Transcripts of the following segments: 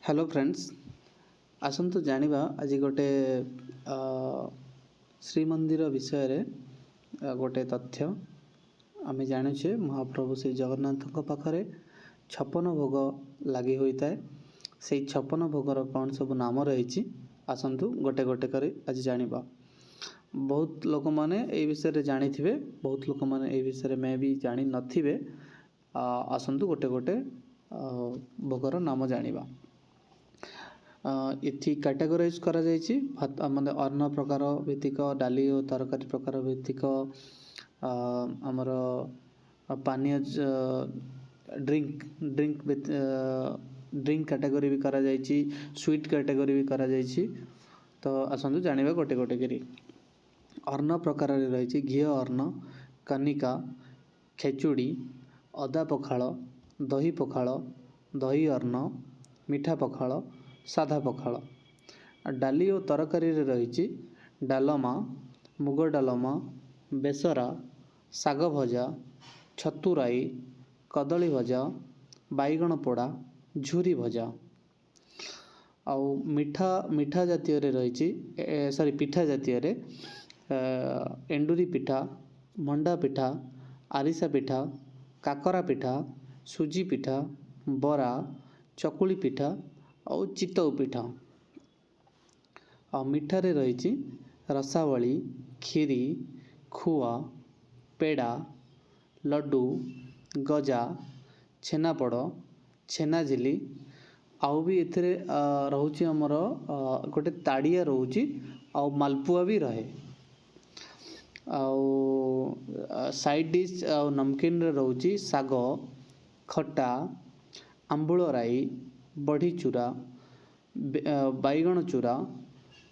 Hello friends, ଆସନ୍ତୁ ଜାଣିବା ଆଜି ଗୋଟେ ଶ୍ରୀମନ୍ଦିର ବିଷୟରେ ଗୋଟେ ତଥ୍ୟ। ଆମେ ଜାଣୁଛେ, ମହାପ୍ରଭୁ ଶ୍ରୀ ଜଗନ୍ନାଥଙ୍କ ପାଖରେ 56 ଭୋଗ ଲାଗି ହୋଇଥାଏ। ସେଇ 56 ଭୋଗର କ'ଣ ସବୁ ନାମ ରହିଛି, ଆସନ୍ତୁ ଗୋଟେ ଗୋଟେ କରି ଆଜି ଜାଣିବା। ବହୁତ ଲୋକମାନେ ଏଇ ବିଷୟରେ ଜାଣିଥିବେ, ବହୁତ ଲୋକମାନେ ଏଇ ବିଷୟରେ ମେ ବି ଜାଣିନଥିବେ। ଆସନ୍ତୁ ଗୋଟେ ଗୋଟେ ଭୋଗର ନାମ ଜାଣିବା। ଏଠି କାଟାଗୋରାଇଜ୍ କରାଯାଇଛି ଭାତ ମାନେ ଅନ୍ନ ପ୍ରକାର ଭିତ୍ତିକ, ଡାଲି ଓ ତରକାରୀ ପ୍ରକାର ଭିତ୍ତିକ, ଆମର ପାନୀୟ ଡ୍ରିଙ୍କ କାଟାଗୋରୀ ବି କରାଯାଇଛି, ସୁଇଟ୍ କାଟାଗୋରୀ ବି କରାଯାଇଛି। ତ ଆସନ୍ତୁ ଜାଣିବା ଗୋଟେ ଗୋଟେ କରି। ଅନ୍ନ ପ୍ରକାରରେ ରହିଛି ଘିଅ ଅନ୍ନ, କନିକା, ଖେଚୁଡ଼ି, ଅଦା ପଖାଳ, ଦହି ପଖାଳ, ଦହି ଅନ୍ନ, ମିଠା ପଖାଳ, ସାଧା ପଖାଳ। ଡାଲି ଓ ତରକାରୀରେ ରହିଛି ଡାଲମା, ମୁଗ ଡାଲମା, ବେସରା, ଶାଗ ଭଜା, ଛତୁ ରାଇ, କଦଳୀ ଭଜା, ବାଇଗଣ ପୋଡ଼ା, ଝୁରି ଭଜା। ଆଉ ମିଠା ଜାତୀୟରେ ରହିଛି, ସରି, ପିଠା ଜାତୀୟରେ ଏଣ୍ଡୁରି ପିଠା, ମଣ୍ଡା ପିଠା, ଆରିସା ପିଠା, କାକରା ପିଠା, ସୁଜି ପିଠା, ବରା, ଚକୁଳି ପିଠା ଆଉ ଚିତଉ ପିଠା। ଆଉ ମିଠାରେ ରହିଛି ରସାବଳି, କ୍ଷୀରି, ଖୁଆ, ପେଡ଼ା, ଲଡ଼ୁ, ଗଜା, ଛେନାପୋଡ଼, ଛେନାଝିଲି। ଆଉ ବି ଏଥିରେ ରହୁଛି ଆମର ଗୋଟେ ତାଡ଼ିଆ ରହୁଛି ଆଉ ମାଲପୁଆ ବି ରହେ। ଆଉ ସାଇଡ଼୍ ଡିସ୍ ଆଉ ନମକିନରେ ରହୁଛି ଶାଗ ଖଟା, ଆମ୍ବୁଳ ରାଇ, ବଢ଼ି ଚୁରା, ବାଇଗଣ ଚୁରା,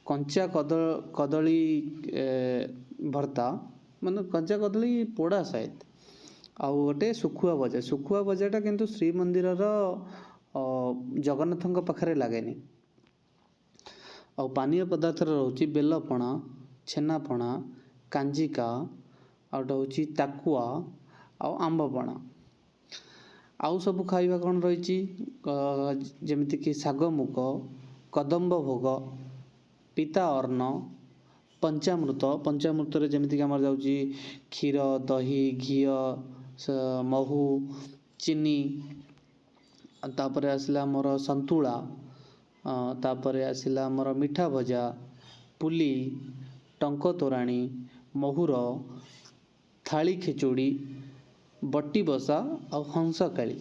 କଞ୍ଚା କଦଳୀ ଭର୍ତ୍ତା, ମାନେ କଞ୍ଚା କଦଳୀ ପୋଡ଼ା ସାୟଦ, ଆଉ ଗୋଟେ ଶୁଖୁଆ ଭଜା। ଶୁଖୁଆ ଭଜାଟା କିନ୍ତୁ ଶ୍ରୀମନ୍ଦିରର ଜଗନ୍ନାଥଙ୍କ ପାଖରେ ଲାଗେନି। ଆଉ ପାନୀୟ ପଦାର୍ଥରେ ରହୁଛି ବେଲପଣା, ଛେନାପଣା, କାଞ୍ଜିକା, ଆଉ ଗୋଟେ ହେଉଛି ତାକୁଆ ଆଉ ଆମ୍ବପଣା। ଆଉ ସବୁ ଖାଇବା କ'ଣ ରହିଛି? ଯେମିତିକି ଶାଗ ମୁଗ, କଦମ୍ବ ଭୋଗ, ପିତା ଅନ୍ନ, ପଞ୍ଚାମୃତ। ପଞ୍ଚାମୃତରେ ଯେମିତିକି ଆମର ଯାଉଛି କ୍ଷୀର, ଦହି, ଘିଅ, ମହୁ, ଚିନି। ତାପରେ ଆସିଲା ଆମର ସନ୍ତୁଳା, ତାପରେ ଆସିଲା ଆମର ମିଠା ଭଜା, ପୁଲି, ଟଙ୍କ ତୋରାଣୀ, ମହୁର, ଥାଳି ଖେଚୁଡ଼ି, ବଟି ବସା ଆଉ ହଂସକାଳି।